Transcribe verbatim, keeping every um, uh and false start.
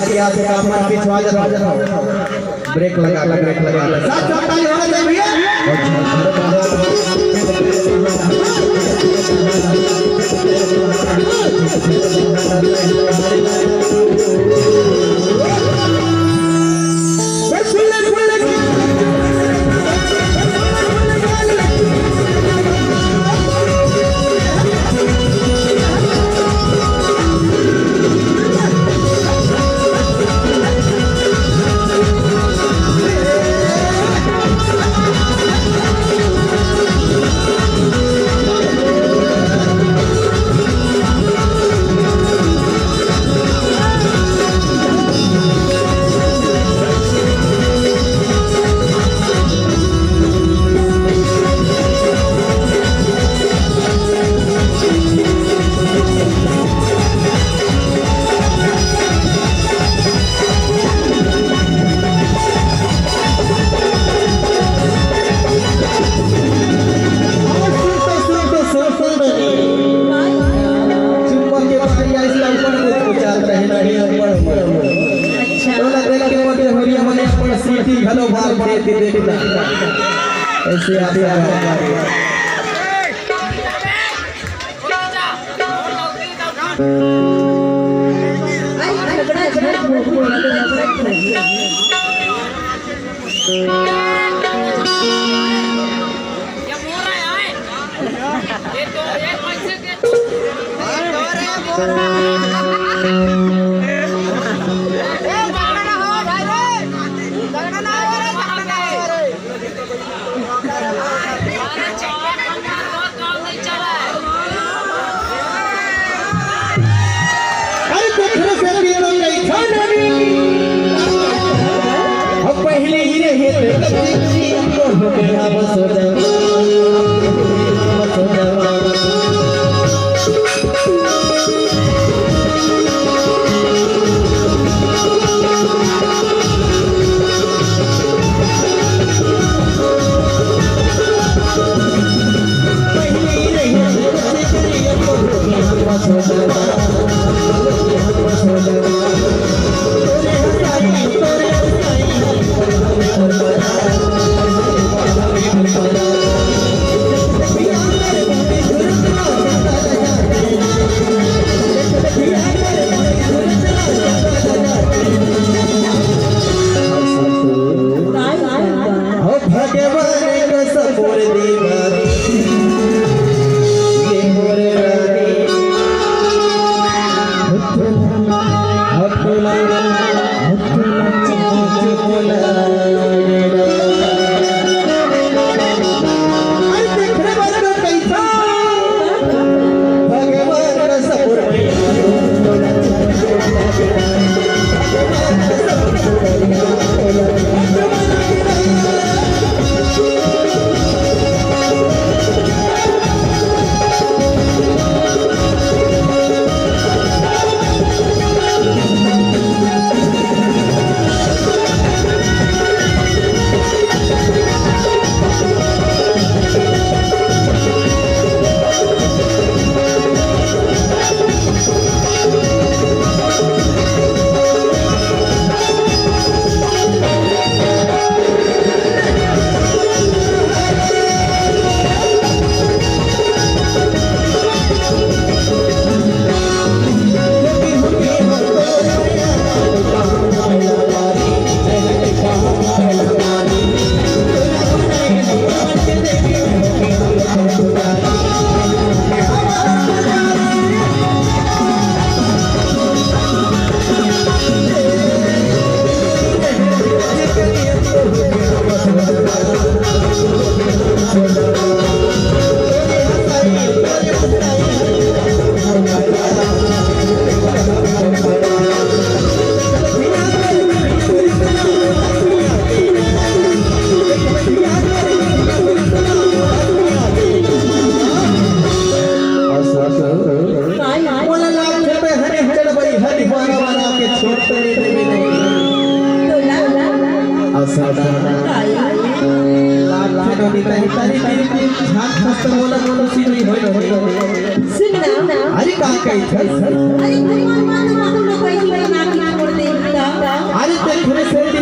के आके आप मन पीछे आ जाओ। ब्रेक लगा के, ब्रेक लगा के। साथ साथ ताली होना चाहिए भैया। चुम्बक के बारे आइस ला ऊपर कुछ विचार रहे नहीं, ऊपर, ऊपर, ऊपर। अच्छा। तोला देख के मोर जहरिया मने अपन सीटी घलो भाग दे के देखना। ऐसे आप अरे देखने से भी तो नहीं था ना। अब पहले ही रहे तो हो गया, बस हो जाओ, बस हो जाओ। भगवान का सपोर देवा, ये मोर रानी। मोला लागथे मैं हरे चढ़बई हरि बारा बारा के छोड़ तो नहीं देवे नहीं। तोला? असा बारा। लागथे तो नहीं तारी तारी की झांक फस्त मोला मोला सी नहीं होई होई। सुन ना। अरे का कही था? अरे भगवान मानो मानो कोई की बना के छोड़ दे। अरे ते खरे से